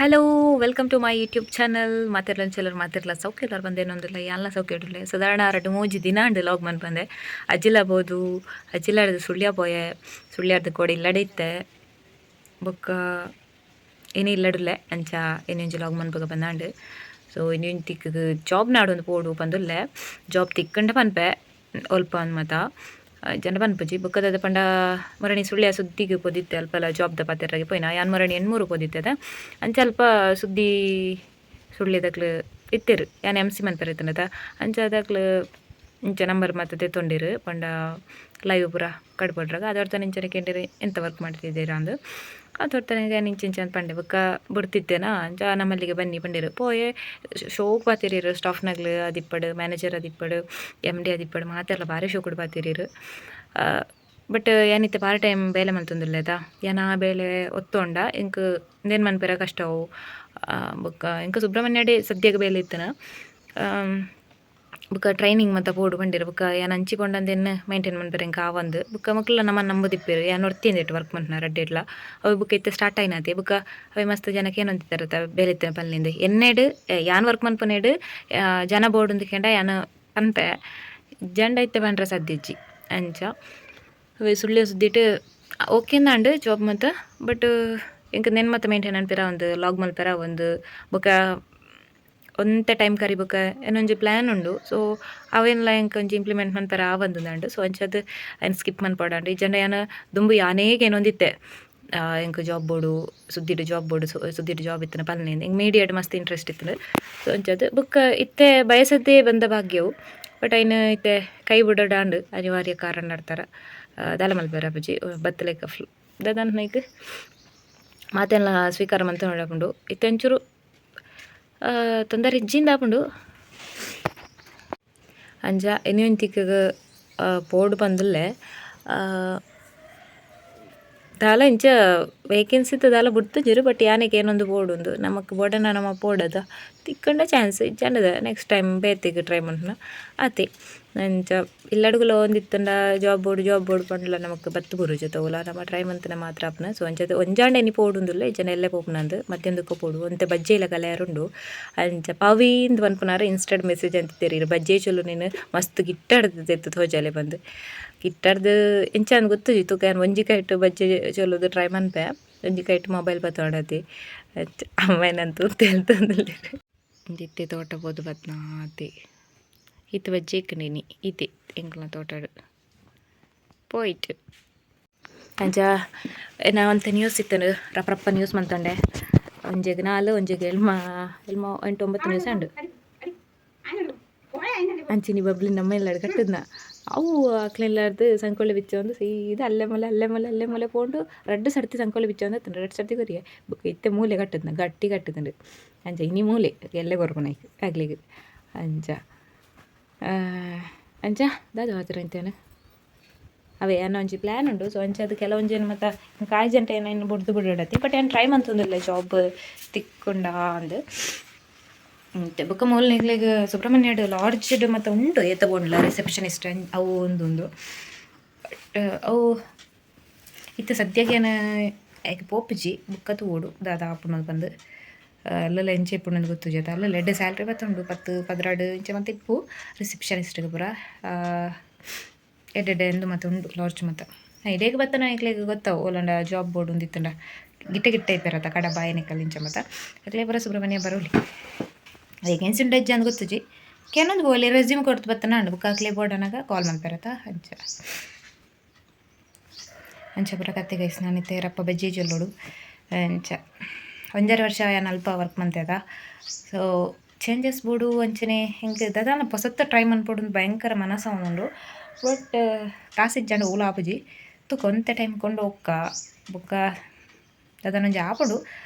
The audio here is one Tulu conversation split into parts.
Hello, welcome to my YouTube channel. ಮಾತೆರ್ಲ ಚಲರ್, ಮಾತೆರ್ಲ ಸೌಖ್ಯ ಎಲ್ಲಾರು ಬಂದೇನೊಂದಿಲ್ಲ, ಯಾಲ್ನ ಸೌಖ್ಯ ಇಡಲೆ. ಸಾಧಾರಣ 2-3 ದಿನ ಅಂಡು ಲಾಗ್ ಮನ್ ಬಂದೆ. ಅಜ್ಜಿಲ ಬೋದು, ಅಜ್ಜಿಲಾರ್ದು ಸುಳ್ಯ ಪೋಯೆ, ಸುಳ್ಯಾರ್ದು ಕೋಡಿ ಇಲ್ಲಡೆ ಇತ್ತೆ. ಬೊಕ್ಕ ಏನೇ ಇಲ್ಲಡುಲ್ಲೆ ಅಂಚ ಏನೇಂಜಿ ಲಾಗ್ ಮನ್ಪಗ ಬಂದಾಂಡು. ಸೊ ಇನ್ನೊಂದು ತಿಕ್ ಜಾಬ್ ನಾಡೊಂದು ಪೋಡು ಪಂದುಲ್ಲೆ. ಜಾಬ್ ತಿಕ್ಕಂಡ ಪನ್ಪೆ, ಒಲ್ಪ ಅಂದ್ ಮತ ಜನ ಪನ್ಪುಜಿ. ಬೊಕ್ಕದ ಪಂಡ ಮೊರಣಿ ಸುಳ್ಯ ಸುದ್ದಿಗೆ ಪೋದಿತ್ತೆ. ಅಲ್ಪಲ ಜಾಬ್ದ ಪಾತೆರಾಗಿ ಪೋಯಿನ ಯಾನ್ ಮೊರಣಿ ಎಣ್ಮೂರು ಪೋದಿತ್ತೆದ. ಅಂಚ ಅಲ್ಪ ಸುದ್ದಿ ಸುಳ್ಯದಕ್ಲು ಇತ್ತೆರು. ಯಾನ್ ಎಮ್ ಸಿ ಮನ್ಪೆರೆ ಇತ್ತನದ. ಅಂಚ ಅದಕ್ಲು ಇಂಚ ನಂಬರ್ ಮಾತ ದೆತ್ತೊಂಡಿರು. ಪಂಡ ಲೈವ್ ಪೂರ ಕಡ್ಪಡ್ರಾಗ ಅದರ್ತನ ಇಂಚನೆ ಕೇಂಡಿರು, ಎಂತ ವರ್ಕ್ ಮಾಡ್ತಿದ್ದೀರಾ ಅಂದು. ಅದರ್ತನ ಇಂಚ ಇಂಚ ಅಂತ ಪಂಡೆ. ಬೊಕ್ಕ ಬಿಡ್ತಿತ್ತೇನಾ, ಅಂಚ ನಮ್ಮಲ್ಲಿಗೆ ಬನ್ನಿ ಪಂಡಿರು. ಪೋಯೆ, ಶೋಕ್ ಪಾತಿರಿರು. ಸ್ಟಾಫ್ನಗ್ಲು ಅದಿಪ್ಪಡು, ಮ್ಯಾನೇಜರ್ ಅದಿಪ್ಪಡು, ಎಮ್ ಡಿ ಅದಿಪ್ಪಡು, ಮಾತೆಲ್ಲ ಭಾರಿ ಶೋಕುಡು ಪಾತಿರಿರು. ಬಟ್ ಏನಿತ್ತೆ ಪಾರ್ಟ್ ಟೈಮ್ ಬೇಲೆ ಮಲ್ತೊಂದುಲ್ಲೆದ. ಯಾನ್ ಆ ಬೇಲೆ ಒತ್ತೊಂಡ ಎಂಕ್ ಇಂದೇನು ಮನ್ಪೆರೆ ಕಷ್ಟ ಅವು. ಬೊಕ್ಕ ಎಂಕ್ ಸುಬ್ರಹ್ಮಣ್ಯಡೆ ಸದ್ಯಕ್ಕೆ ಬೇಲೆ ಇತ್ತನ. ಬೊಕ್ಕ ಟ್ರೈನಿಂಗ್ ಮಾತ ಪೋಡು ಪಂಡಿರು. ಬೊಕ್ಕ ಯಾನ್ ಅಂಚಿ ಪೋಂಡಂದೆನ್ ಮೈಂಟೈನ್ ಮನ್ಪೆರೆ ಎಂಕ್ ಆವಂದ್. ಬೊಕ್ಕ ಮೊಕ್ಲ ನಮನ್ ನಂಬುದಿಪ್ಪೆರ್. ಯಾನ್ ಒರ್ತಿಂದಿಟ್ಟು ವರ್ಕ್ ಮನ್ಪುನ ರಡ್ಡೆಡ್ಲ. ಅವು ಬೊಕ್ಕ ಇತ್ತೆ ಸ್ಟಾರ್ಟ್ ಆಯ್ನಾತೆ. ಬೊಕ್ಕ ಅವೆ ಮಸ್ತ್ ಜನಕ್ಕೆ ಏನಂತಿದ್ದಾರತ್ತ, ಬೇಲೆ ಇತ್ತಿನ ಪಲ್ಲಿಂದ ಎನ್ನೆಡ್ ಯಾನ್ ವರ್ಕ್ ಮನ್ಪುನೇಡ್ ಜನ ಬೋರ್ಡ್ ಕೇಂಡ ಯಾನ್ ಪನ್ಪೆ ಜಂಡ ಇತ್ತೆ ಪಂಡ್ರೆ ಸದ್ದಿಜ್ಜಿ. ಅಂಚ ಅವೇ ಸುಳ್ಯ ಸುದ್ದಿಟ್ ಓಕೆಂದಾಂಡ್ ಜಾಬ್ ಮಾತ. ಬಟ್ ಎಂಕ್ ನೆನ್ ಮಾತ ಮೇಂಟೈನ್ ಅನ್ಪೆರ ಒಂದು, ಲಾಗ್ ಮಲ್ಪೆರ ಒಂದು, ಬೊಕ್ಕ ಒಂತೆ ಟೈಮ್ ಕರಿ. ಬೊಕ್ಕ ಏನೊಂಜಿ ಪ್ಲ್ಯಾನ್ ಉಂಡು. ಸೊ ಅವೇನ್ಲ ಎಂಕ್ ಒಂಜಿ ಇಂಪ್ಲಿಮೆಂಟ್ ಮನ್ಪೆರ ಆವಂದುಂಡು. ಸೊ ಅಂಚಾದ್ ಐನ್ ಸ್ಕಿಪ್ ಮನ್ಪೊಡಾಂಡ್. ಇಜ್ಜಂಡ ಯಾನ್ ದುಂಬು ಯಾನೇಗ್ ಏನೊಂದಿತ್ತೆ, ಎಂಕ್ ಜಾಬ್ ಬೋಡು, ಸುದ್ದಿಡ್ ಜಾಬ್ ಬೋಡು, ಸುದ್ದಿಡ್ ಜಾಬ್ ಇತ್ತಿನ ಪಲ್ನೇಂದ್. ಎಂಕ್ ಮೀಡಿಯಾಡ್ ಮಸ್ತ್ ಇಂಟ್ರೆಸ್ಟ್ ಇತ್ತುಂಡು. ಸೊ ಅಂಚಾದ್ ಬೊಕ್ಕ ಇತ್ತೆ ಬಯಸದ್ದೇ ಬಂದ ಭಾಗ್ಯವು. ಬಟ್ ಐನ್ ಇತ್ತೆ ಕೈ ಬುಡಡಾಂಡ್ ಅನಿವಾರ್ಯ ಕಾರಣ ನಡ್ತಾರ. ದಾಲ ಮಲ್ಪೆರ ಅಪ್ಪುಜಿ. ಬತ್ತಲೆಕ್ಕ ಫುಲ್ ದಾದ ಮಾತೆಲ್ಲ ಸ್ವೀಕಾರ ಮಂತ ನೋಡಪುಂಡು. ಇತ್ತೆ ಒಂಚೂರು ತೊಂದರೆ ಇಜ್ಜಿಂದ ಆಪುಂಡು. ಅಂಚ ಎನಿ ತಿಕ್ಕಗ ಪೋಡು ಪಂದುಲ್ಲೆ. ದಾಲ ಇಂಚ ವೇಕೆನ್ಸಿ ದಾಲ ಬುಡ್ತುಜೆರ್. ಬಟ್ ಯಾನೆಗ್ ಏನೊಂದು ಬೋಡುಂದು. ನಮಕ್ ಬೋಡನ ನಮ ಪೋಡದ. ತಿಕ್ಕಂಡ ಚಾನ್ಸ್ ಇಜ್ಜಂಡದ ನೆಕ್ಸ್ಟ್ ಟೈಮ್ ಬೇತೆಗ್ ಟ್ರೈ ಮನ್ಪುನ ಆತೆ. ಅಂಚ ಇಲ್ಲಡುಗುಲ ಒಂದಿತ್ತಂಡ ಜಾಬ್ ಬೋಡು, ಜಾಬ್ ಬೋಡು ಪಂಡಲ ನಮಕ್ ಬತ್ತು ಬುರುಜಿ ತೋಲ. ನಮ ಟ್ರೈ ಮಂತುನ ಮಾತ್ರ ಆಪುನ. ಸೊ ಅಂಚ ಒಂಜಾಂಡ ಎನಿ ಪೋಡುಂದುಲ್ಲ, ಇಜ್ಜಂಡ ಎಲ್ಲೆ ಪೋಪುನಂದು ಮತ್ತೊಂದುಕ್ಕ ಪೋಡು. ಒಂತೆ ಬಜ್ಜೆ ಇಲ್ಲ ಕಲೆಯರುಂಡು. ಅಂಚ ಪವೀಂದ್ ಪನ್ಪುನಾರ ಇನ್ಸ್ಟಾಡ್ ಮೆಸೇಜ್ ಅಂತಿತ್ತೆರ್, ಬಜ್ಜೆ ಚೊಲು ನೀನು ಮಸ್ತ್ ಗಿಟ್ಟಾಡ್ದು ತೆತ್ತು ತೋಜಾಲೆ ಬಂದು. ಗಿಟ್ಟಾಡ್ದು ಎಂಚ ಅಂದ್ ಗೊತ್ತುಜಿ. ತುಕ ಯಾನ್ ಒಂಜಿ ಕೈಟ್ ಬಜ್ಜೆ ಚೊಲುದು ಟ್ರೈ ಮನ್ಪೆ, ಒಂಜಿ ಕೈಟ್ ಮೊಬೈಲ್ ಪತೊಂಡತಿ. ಅಮ್ಮೆನಂತೂ ತೆಲ್ತೊಂದುಲ್ಲೆರ್. ಇತ್ತೆ ತೋಟ ಪೋದು ಬತ್ನಾತೆ. ಇತ್ತೆ ಬಜ್ಜೆ ಇಕ್ಕಂಡಿನಿ. ಇತ್ತೆ ಎಂಕ್ಲ್ನ ತೋಟಡ್ ಪೋಯಿಟ್. ಅಂಚ ನಾ ಒಂತೆ ನ್ಯೂಸ್ ಇತ್ತಂಡು, ರಪ್ಪ ರಪ್ಪ ನ್ಯೂಸ್ ಮಂತೊಂಡೆ. ಒಂಜೆಗ್ ನಾಲ್, ಒಂಜೆಗ್ ಎಲ್ಮ, ಎಲ್ಮ, ಎಂಟು ಒಂಬತ್ತು ನ್ಯೂಸ್ ಉಂಡು. ಅಂಚಿನಿ ಬಬ್ಲಿ ನಮ್ಮ ಎಲ್ಲಾಡ್ ಕಟ್ಟದ್ನ. ಅವು ಅಕ್ಲೆಲ್ಲಾರ್ದು ಸಂಕೊಳ್ಳಿ ಬಿಚ್ಚೊಂದು ಸೀದಾ ಅಲ್ಲೇ ಮೊಲೆ, ಅಲ್ಲೇ ಮೊಲೆ, ಅಲ್ಲೇ ಮೊಲೆ ಪೋಂಡು. ರಡ್ಡು ಸರ್ತಿ ಸಂಕೊಳ್ಳಿ ಬಿಚ್ಚೊಂದು ಅತ್ತಂಡು, ರಡ್ಡು ಸರ್ತಿ ಕೊರಿಯೆ. ಬೊಕ್ಕ ಇತ್ತೆ ಮೂಲೆ ಕಟ್ಟದ್ನ, ಗಟ್ಟಿ ಕಟ್ಟುದುಂಡು. ಅಂಚ ಇನಿ ಮೂಲೆ ಎಲ್ಲೆ ಕೊರ್ಪುನ ಅಗ್ಲಿಗ್. ಅಂಚ ಅಂಚ ದಾದ ಮಾತ್ರ ಇಂತೇನೆ. ಅವೇ ಅನ್ನೋ ಒಂಜಿ ಪ್ಲ್ಯಾನ್ ಉಂಡು. ಸೊ ಅಂಚ ಅದು ಕೆಲವೊಂಜಿ ಮತ್ತು ಕಾಯ್ಜಂಟ ಏನೇನು ಬುಡ್ದು ಬಿಡತಿ. ಬಟ್ ಏನು ಟ್ರೈ ಮಂತೊಂದುಲ್ಲೆ ಜಾಬ್ ತಿಕ್ಕೊಂಡ ಅಂದ್. ಮತ್ತೆ ಬೊಕ್ಕ ಮೂಲನಿಗ್ಲಿಗ್ ಸುಬ್ರಹ್ಮಣ್ಯಡ್ ಲಾಡ್ಜ್ಡ್ ಮತ್ತು ಉಂಡು. ಏತ ಬೋಂಡ್ಲ ರಿಸೆಪ್ಷನಿಸ್ಟ್ ಅವು ಒಂದೊಂದು. ಬಟ್ ಅವು ಇತ್ತೆ ಸದ್ಯಕ್ಕೆ ಏಕ ಪೋಪುಜಿ. ಬೊಕ್ಕ ತೂವೊಡು ದಾದ ಆಪುನದು ಬಂದು. ಅಲ್ಲೆಲ್ಲ ಎಂಚ ಇಪ್ಪುಂಡು ಗೊತ್ತುಜಿ ಅತ್ತ. ಅಲ್ಲೆಲ್ಲ ಎಡ್ಡೆ ಸ್ಯಾಲ್ರಿ ಬತ್ತುಂಡು, 10, 12 ಇಂಚ ಮತ್ತೆ ಇಪ್ಪು ರಿಸೆಪ್ಷನಿಸ್ಟ್ಗೆ ಪೂರ. ಎಡ್ಡೆ ಎಡ್ಡೆ ಎಂದು ಮತ್ತೆ ಉಂಡು ಲಾಡ್ಜ್. ಮತ್ತು ಇಡೇಗ ಬತ್ತನ ಎಂಕ್ಲೆಗ್ ಗೊತ್ತಾವು. ಓಲಂಡ ಜಾಬ್ ಬೋರ್ಡ್ ಒಂದಿತ್ತಂಡ ಗಿಟ್ಟ ಗಿಟ್ಟ ಇಪ್ಪೆರತ್ತ ಕಡಬ ಏನಿಕಲ್ ಇಂಚ ಮತ್ತ ಅಕ್ಲೆ ಪೂರ ಸುಬ್ರಹ್ಮಣ್ಯ ಬರೋಲಿ. ವೇಕೆನ್ಸಿ ಉಂಡು ಹೆಜ್ಜೆ ಅಂದ್ ಗೊತ್ತುಜಿ. ಕೆನೊಂದು ಬೋಲಿ ರೆಸ್ಯೂಮ್ ಕೊಡ್ತು ಬತ್ತನ ಉಂಡು. ಬೊಕ್ಕ ಅಕ್ಲೆ ಬೋರ್ಡ್ ಅನ್ನಾಗ ಕಾಲ್ ಮಲ್ಪೆರತ್ತ. ಅಂಚ ಅಂಚ ಪೂರ ಕತ್ತೆ ಗೈಸ್. ನಾನು ಇತ್ತೆ ರಪ್ಪ ಬಜ್ಜಿ ಚೊಲ್ಲೋಡು. ಅಂಚ 1.5 ವರ್ಷ ಯಾನ್ ಅಲ್ಪ ವರ್ಕ್ ಮಂತೆದ. ಸೊ ಚೇಂಜಸ್ ಬೋಡು. ಅಂಚನೆ ಎಂಕ್ ದಾದಾನ ಪೊಸತ್ತ ಟ್ರೈ ಮನ್ಪೊಡು ಭಯಂಕರ ಮನಸ್ಸು ಉಂಡು. ಬಟ್ ಕಾಸು ಇಜ್ಜಂಡ ಓಲು ಆಪುಜಿ. ತುಕ ಒಂತೆ ಟೈಮ್ ಕೊಂಡು ಹೋಕ್ಕ. ಬೊಕ್ಕ ದಾದಾನ ಒಂಜಿ ಆಪುಂಡು.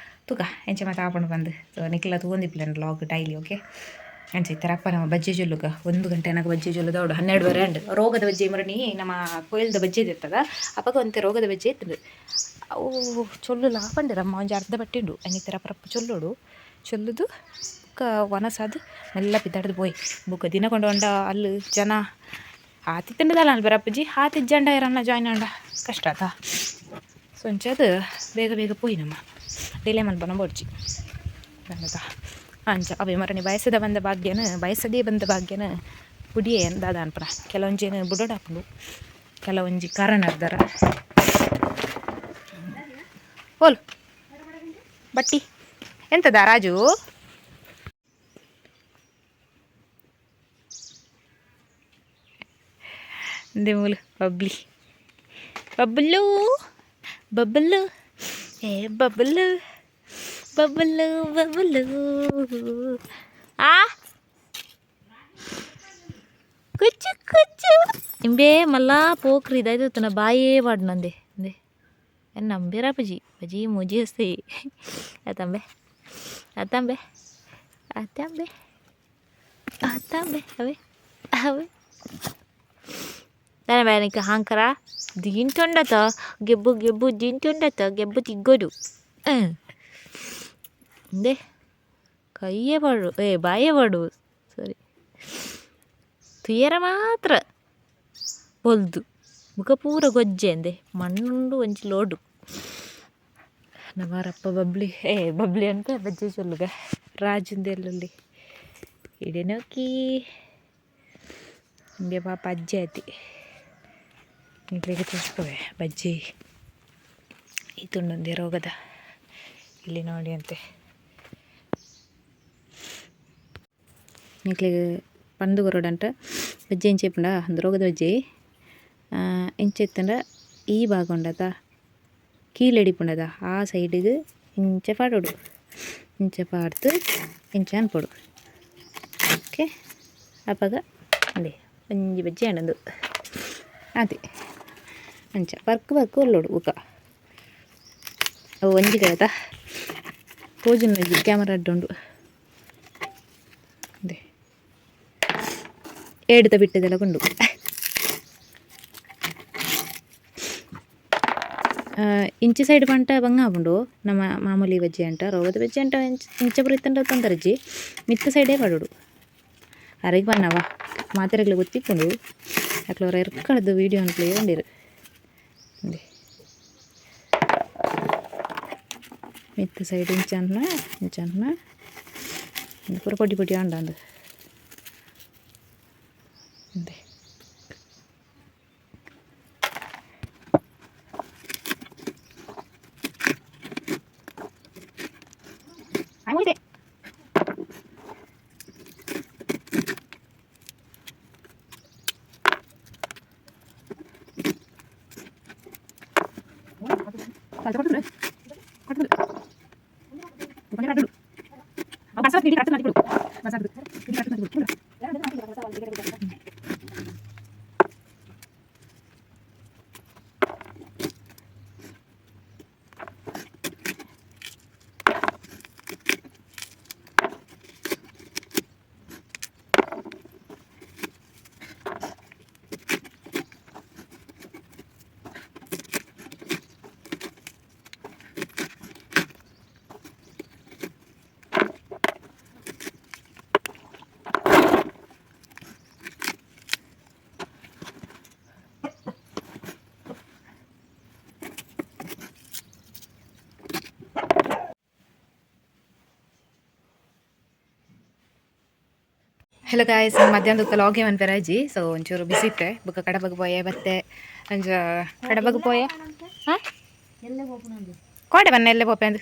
ತುಕ ಎಂಚ ಮಾತ ಆಪುಂಡು ಪಂದ್. ಸೊ ನಿಕ್ಲ ತೂವೊಂದಿಪ್ಪುಲೆ ಲಾಗ್ ಡೈಲಿ, ಓಕೆ? ಅಂಚ ಇತ್ತೆ ರಪ್ಪ ನಮ್ಮ ಬಜ್ಜೆ ಚೊಲ್ಲುಗ. 1 ಗಂಟೆ ನನಗೆ ಬಜ್ಜೆ ಚೊಲ್ಲುದವಡು. 12:30 ಅಂಡು. ರೋಗದ ಬಜ್ಜೆ ಮರಣಿ ನಮ್ಮ ಕೊಯ್ಲ್ದ ಬಜ್ಜೆ ಇರ್ತದ. ಅಪಗ ಒಂತೆ ರೋಗದ ಬಜ್ಜೆ ಇತ್ತುಂಡು. ಅವು ಚೊಲ್ಲುಲ ಪಂಡೆರಮ್ಮ. ಒಂಜಿ ಅರ್ಧ ಬಟ್ಟೆ ಉಂಡು. ಐನ್ ರಪ್ಪ ರಪ್ಪ ಚೊಲ್ಲೋಡು. ಚೊಲ್ಲುದು ಬೊಕ್ಕ ವನಸಾದ್ ಮೆಲ್ಲ ಪಿದಾಡ್ದು ಪೋಯ್. ಬೊಕ್ಕ ದಿನ ಕೊಂಡು ಅಲ್ಲಿ ಜನ ಆತಿತ್ತಂಡದಲ್ಲ ಅಲ್ಬರಪ್ಪಜ್ಜಿ ಆತಿಜ್ಜಂಡ ಇರನ್ನ ಜಾಯ್ನ್ ಆಂಡ ಕಷ್ಟ ಆತ. ಸೊ ಅಂಚಾದ್ ಬೇಗ ಬೇಗ ಪೋಯಿ ನಮ್ಮ. ಡಿಲೇ ಮನ್ಪನ ಬೋಡ್ಚಿ. ನನದ ಅಂಚ ಅವೇ ಮರಣಿ ಬಯಸದ ಬಂದ ಭಾಗ್ಯನ ಬಯಸದೇ ಬಂದ ಭಾಗ್ಯನ ಬುಡಿಯೇ ದಾದ ಅನ್ಪನ ಕೆಲವೊಂಜಿನ ಬುಡೋಡಾಪುಂಡು ಕೆಲವೊಂಜಿ ಕಾರಣ ಅರ್ದಾರ ಓಲ್ ಬಟ್ಟಿ ಎಂತದ ರಾಜು ಮೂಲು ಬಬ್ಲಿ ಬಬ್ಬಲು ಬಬ್ಬಲು ಏ ಬಬ್ಬಲು ಬಬ್ಬಲು ಬಬ್ಬಲು ಆ ಕುಚ್ಚು ಕುಚ್ಚು ಇಂಬೆ ಮಲ್ಲ ಪೋಕ್ರಿ ಇದಾಯ್ತು ಬಾಯೇ ಪಾಡ್ನಂದೆ ಅಂದೆ ನಂಬೇರ ಬಜಿ ಬಜಿ ಮುಜಿ ಹಸ್ತಿ ಅತ್ತಂಬೆ ಅತ್ತಂಬೆ ಅತ್ತಂಬೆ ಅತ್ತಂಬೆ ಅವೇ ಅವೇ దాని వెనక హంకర దీంటుండత ಗೆಬ್ಬು ಗೆಬ್ಬು దీంటుండత ಗೆಬ್ಬು ತಿಗ್ಗೋದು ಅಂದೆ ಕೈಯೇ ಪಾಡು ಏ ಬಾಯೇ ಪಾಡು ಸಾರಿ ತುಯರ ಮಾತ್ರ ಬೊಲ್ದು ಮುಖ ಪೂರ ಗೊಜ್ಜೆ ಅಂದೆ ಮಣ್ಣುಂಡು ಒಂಜಿ ಲೋಡು ನಮಾರಪ್ಪ ಬಬ್ಲಿ ಏ ಬಬ್ಲಿ ಅಂತ ಬಜ್ಜಿ ಚೊಲ್ಲುಗ ರಾಜುಂದೆಲ್ಲುಲ್ಲಿ ಇಡೆ ನೋಕಿ ಇಂಬೆ ಪಾಪ ಅಜ್ಜಿ ಆಯ್ತಿ ನಿಕ್ಲೆಗ್ ತೋರಿಸ್ಪವೆ ಬಜ್ಜಿ ಈ ತುಂಡೊಂದೇ ರೋಗದ ಇಲ್ಲಿ ನೋಡಿ ಅಂತೆ ನಿಕ್ಲೆಗ್ ಪಂದು ಕೊರೊಡಂಟ ಬಜ್ಜಿ ಎಂಚ ಇಪ್ಪುಂಡ ಅಂದ್ ರೋಗದ ಬಜ್ಜಿ ಎಂಚ ಇತ್ತಂಡ ಈ ಭಾಗ ಉಂಡತ ಕೀಲೆಡಿಪುಂಡದ ಆ ಸೈಡಿಗೆ ಇಂಚ ಪಾಡೊಡು ಇಂಚ ಪಾಡ್ದು ಇಂಚ ಅನ್ಪೊಡು ಓಕೆ ಅಪಗ ಅಂದೆ ಒಂಜಿ ಬಜ್ಜಿ ಆಂಡ್ ಅದೇ ಅಂಚ ವರ್ಕ್ ವರ್ಕ್ ಒಲ್ಲೊಡು ಬುಕ ಅವು ಒಂಜಿ ಕಡೆತ ತೋಜುನ ಕ್ಯಾಮರಾ ಅಡ್ಡ ಉಂಡು ಅಂದೆ ಏಡ್ತ ಬಿಟ್ಟದೆಲ್ಲ ಕೊಂಡು ಇಂಚಿ ಸೈಡ್ ಪಂಟ ಬಂಗ ಆಪುಂಡು ನಮ್ಮ ಮಾಮೂಲಿ ಬಜ್ಜಿ ಅಂಟ ರೋಗದ ಬಜ್ಜಿ ಅಂಟ ಇಂಚ ಪೂರ ಇತ್ತಂಡ ತೊಂದರಜ್ಜಿ ಮಿತ್ತ ಸೈಡೇ ಪಾಡೊಡು ಅರೆಗ್ ಪನ್ನವ ಮಾತೆರೆಗ್ಲ ಗೊತ್ತಿಪ್ಪುಂಡು ಅಕ್ಲು ಅವರ ಎರ್ಕಳದು ವೀಡಿಯೋ ಅನ್ಪ್ಲೆ ಉಂಡಿರು ಅಂದೆ ಮಿತ್ತ ಸೈಡ್ ಇಂಚ ಅನ್ನ ಇಂಚ ಅನ್ನ ಪೂರ ಪೊಡಿ ಪೊಡಿ ಆಂಡ ಅಂದು ಅಂದೆ ಆಯ್ತು ಹಲೋ ಗಾಯ್ಸ್, ಮಧ್ಯಾಹ್ನ ಬೊಕ್ಕ ಲಾಗ್ ಮನ್ಪೆರಾಜಿ. ಸೊ ಒಂಚೂರು ಬಿಸಿ ಇತ್ತೆ, ಬೊಕ್ಕ ಕಡಬಗ್ ಪೋಯೆ ಬತ್ತೆ. ಅಂಚ ಕಡಬಗ್ ಪೋಯೆ ಹಾಂ ಕೋಡೆ ಬನ್ನ ಎಲ್ಲೆ ಪೋಪೆ ಅಂದ್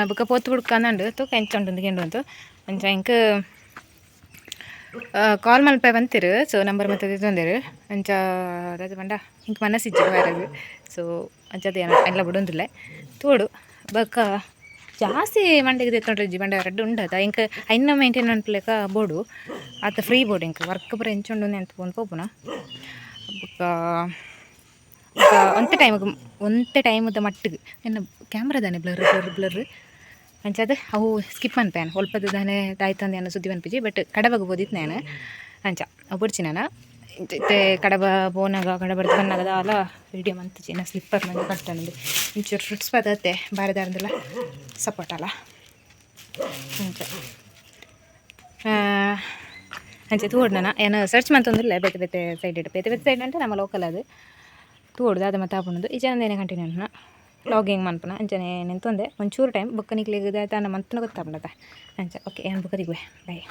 ಬೊಕ್ಕ ಪೋತು ಬುಡ್ಕ ಅಂದಂಡು ತೂಕ ಎಂಚ ಉಂಡು ಕೆಂಡು ಅಂತು. ಅಂಚ ಎಂಕ್ ಕಾಲ್ ಮಲ್ಪೆ ಬಂತಿರು. ಸೊ ನಂಬರ್ ಮತ್ತೆ ತಿತ್ತೊಂದಿರು. ಅಂಚ ದಾದ ಪಂಡ ಇಂಕ್ ಮನಸ್ಸಿಜ್ಜಿ ಬರಗ್. ಸೊ ಅಂಚದ ಎಲ್ಲ ಬಿಡೊಂದಿಲ್ಲ ತೋಡು. ಬೊಕ್ಕ ಜಾಸ್ತಿ ಮಂಡೆಗೆ ದೆತ್ತೊಂಡ್ರಿಜ್ಜಿ ಪಂಡ ರಡ್ಡ್ ಉಂಡತ ಎಂಕ್ ಐನ ಮೇಂಟೈನ್ ಮನ್ಪುಲೆಕ ಬೋಡು ಆತ ಫ್ರೀ ಬೋಡು. ಎಂಕ್ ವರ್ಕ್ ಪೂರ ಎಂಚ ಉಂಡು ಎಂತ ಪೋಂದು ಪೋಪುನ. ಬೊಕ್ಕ ಬೊಕ್ಕ ಒಂತೆ ಟೈಮಿಗೆ ಒಂತೆ ಟೈಮುದ ಮಟ್ಟಿಗೆ ಎನ್ನ ಕ್ಯಾಮ್ರಾ ದಾನೆ blur blur blur ಅಂಚಾದ್ ಅವು ಸ್ಕಿಪ್ ಮನ್ಪೆ ಒಲ್ಪದ ದಾನೆ ದಾಯ್ತಂದು ಯಾನ್ ಸುದ್ದಿ ಮನ್ಪುಜಿ. ಬಟ್ ಕಡಬಗ್ ಪೋದಿತ್ತು ನಾನು. ಅಂಚ ಅವು ಬೊಡ್ಚಿ ನಾನು ಇತ್ತೆ ಕಡಬ ಪೋನಾಗ ಕಡಬಡ್ದು ಬನ್ನಗ ದಾಲ ವಿಡಿಯೋ ಮಂತುಜಿ. ನಾ ಸ್ಲಿಪ್ಪರ್ ಮಂಜಿ ಕಟ್ಟೊಂದು ಒಂಚೂರು ಫ್ರೂಟ್ಸ್ ಪದತ್ತೆ ಬಾರೆದಾರಂದಲ ಸಪೋರ್ಟ್ ಅಲ್ಲ. ಅಂಚ ಅಂಚ ತೂವೊಡು ನನ ಯಾನ್ ಸರ್ಚ್ ಮಂತೊಂದುಲ್ಲೆ ಬೇತೆ ಬೇತೆ ಸೈಡ್ ಬೇತೆ ಬೇತೆ ಸೈಡ್ అంటే ನಮ್ಮ ಲೋಕಲ್ ಅದು ತೂವೊಡು ದಾದ ಮತ್ತೆ ಆಪುಂಡು. ಈ ಜನ ಕಂಟಿನ್ಯೂ ಅನ್ನ. ವ್ಲಾಗಿಂಗ್ ಮನ್ಪುನ ಅಂಚನೆ ನೆಂತೊಂದೆ ಒಂಚೂರು ಟೈಮ್ ಬೊಕ್ಕ ನಿಕ್ಲೆಗ್ ದಾದ ಮಂತ್ನ ಗೊತ್ತಾಪುಂಡತ. ಅಂಚ ಓಕೆ, ಯಾನ್ ಬೊಕ್ಕ ತಿಗುವೆ, ಬಾಯ್.